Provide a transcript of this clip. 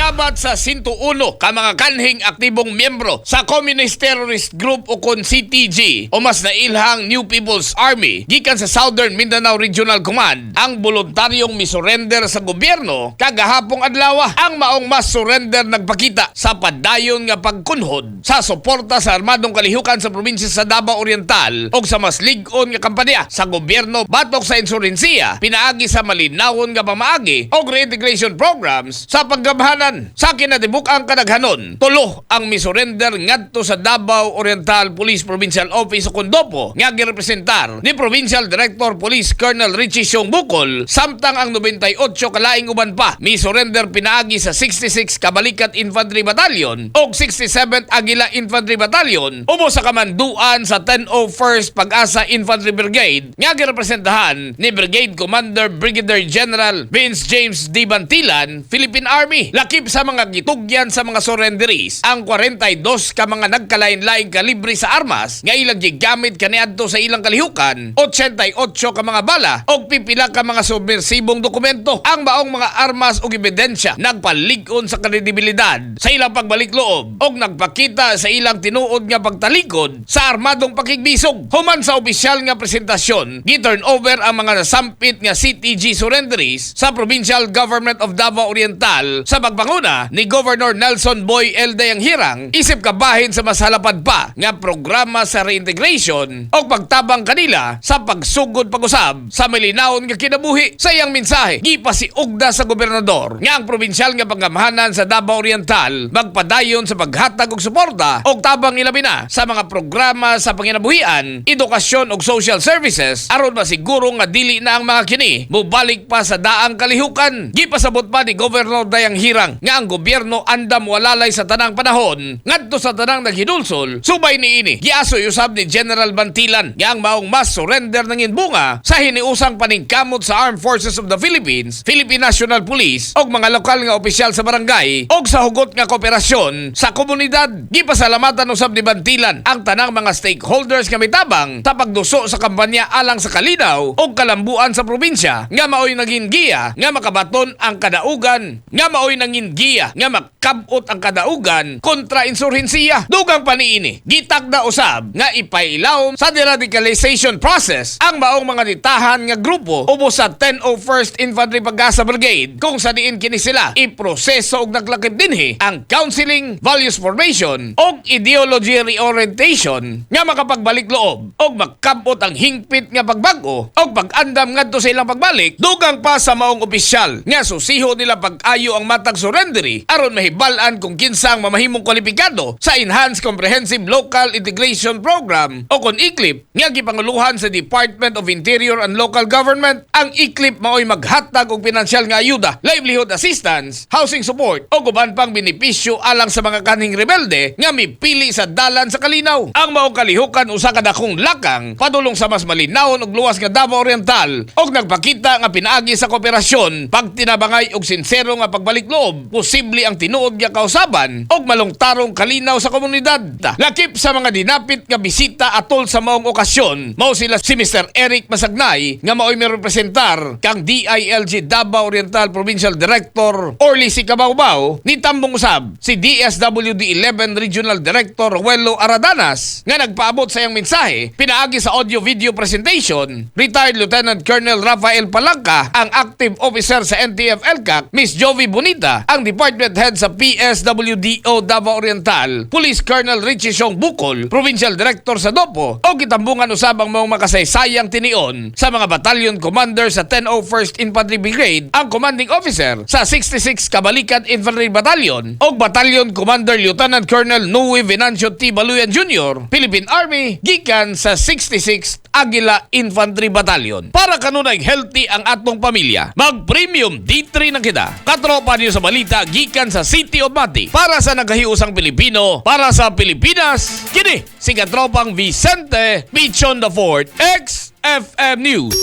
Milabat sa 101 ka mga kanhing aktibong miyembro sa Communist Terrorist Group o kon CTG o mas nailhang New People's Army gikan sa Southern Mindanao Regional Command ang voluntaryong misurrender sa gobyerno kagahapong adlaw. Ang maong mass surrender nagpakita sa padayon nga pagkunhod sa suporta sa armadong kalihukan sa probinsya sa Davao Oriental o sa mas lig-on nga kampanya sa gobyerno batok sa insurhensiya pinaagi sa malinawon nga pamaagi o reintegration programs sa paggamhanan. Sa kinatibuk-ang kadaghanon, 3 ang misurrender ngadto sa Davao Oriental Police Provincial Office o kon DOPO nga girepresentar ni Provincial Director Police Colonel Richie Siong Bukol, samtang ang 98 kalaing uban pa misurrender pinaagi sa 66 Kabalikat Infantry Battalion og 67th Aguila Infantry Battalion ubos sa kamanduan sa 1001st Pag-asa Infantry Brigade nga girepresentahan ni Brigade Commander Brigadier General Vince James D. Bantilan, Philippine Army. Lakip sa mga gitugyan sa mga surrenderies ang 42 ka mga nagkalain-laing kalibre sa armas nga ilang gigamit kaniadto sa ilang kalihukan, 88 ka mga bala og pipila ka mga submersibong dokumento. Ang maong mga armas ug ebidensya nagpalig-on sa kredibilidad sa ilang pagbalik loob og nagpakita sa ilang tinuod nga pagtalikod sa armadong pakigbisog. Human sa opisyal nga presentasyon, gi-turn over ang mga nasampit nga CTG surrenderies sa Provincial Government of Davao Oriental sa pagpanguna ni Governor Nelson Boy L. Dayanghirang isip kabahin sa mas halapad pa nga programa sa reintegration o pagtabang kanila sa pagsugod pag-usab sa malinawon nga kinabuhi. Sa iyang mensahe, gipasiugda sa gobernador nga ang probinsyal nga panggamhanan sa Davao Oriental magpadayon sa paghatag og suporta og tabang, ilabi na sa mga programa sa panginabuhian, edukasyon ug social services aron masiguro nga dili na ang mga kini mobalik pa sa daang kalihukan. Gipasabot pa ni Governor Dayanghirang nga ang gobyerno andam walalay sa tanang panahon ngadto sa tanang naghinulsol subay niini. Giasoy usab ni General Bantilan nga ang maong mass surrender nangin bunga sa hiniusang paningkamot sa Armed Forces of the Philippines, Philippine National Police ug mga lokal nga opisyal sa barangay ug sa hugot nga kooperasyon sa komunidad. Gipasalamatan usab ni Bantilan ang tanang mga stakeholders nga mitabang sa pagduso sa kampanya alang sa kalinaw ug kalambuan sa probinsya nga maoy naging giya nga makabaton ang kadaugan nga maoy nangin giya nga makabot ang kadaugan kontra insurhensiya. Dugang pa niini, gitagda usab nga ipailawom sa deradicalization process ang maong mga nitahan nga grupo ubos sa 1001st Infantry Pag-asa Brigade kung sa diin kini sila iproseso og naglakip dinhi ang counseling, values formation og ideology reorientation nga makapagbalik loob og makabot ang hingpit nga pagbag-o og pag-andam ngadto sa ilang pagbalik. Dugang pa sa maong opisyal nga susiho nila pag-ayo ang matag surrendery aron mahibal-an kung kinsa ang mamahimong kwalipikado sa Enhanced Comprehensive Local Integration Program o kon ICLIP nga gipanguluhan sa Department of Interior and Local Government. Ang ICLIP maoy maghatag og pinansyal nga ayuda, livelihood assistance, housing support o uban pang benepisyo alang sa mga kanhing rebelde nga mipili sa dalan sa kalinaw. Ang maong kalihukan usa ka dakong lakang padulong sa mas malinawon ug luwas nga Davao Oriental og nagpakita nga pinaagi sa kooperasyon, pagtinabangay og sinsero nga pagbalik loob, posible ang tinuod nga kausaban og malungtarong kalinaw sa komunidad. Lakip sa mga dinapit nga bisita atol sa maong okasyon, mao sila si Mr. Eric Masagnay nga maoy mirepresentar kang DILG Davao Oriental Provincial Director Orly C. Cabaubao, ni tambong usab si DSWD 11 Regional Director Ruelo Aradanas nga nagpaabot sa iyang mensahe pinaagi sa audio video presentation, Retired Lieutenant Colonel Rafael Palangka, ang active officer sa NTF ELCAC, Miss Jovi Bonita, ang Department Head sa PSWDO Davao Oriental, Police Colonel Richie Siong Bukol, Provincial Director sa DOPO, o gitambungan usab ang mga makasaysayang tinion sa mga battalion commander sa 1001st Infantry Brigade, ang commanding officer sa 66 Kabalikat Infantry Battalion, o Battalion Commander Lieutenant Colonel Noe Venancio T. Baluyan Jr., Philippine Army, gikan sa 66th Aguila Infantry Battalion. Para kanunay healthy ang atong pamilya, mag-Premium D3 na kita. Katropa niyo sa balita gikan sa City of Mati. Para sa nagkahiusang Pilipino, para sa Pilipinas, kini si Katropang Vicente Pichon the Fourth, XFM News.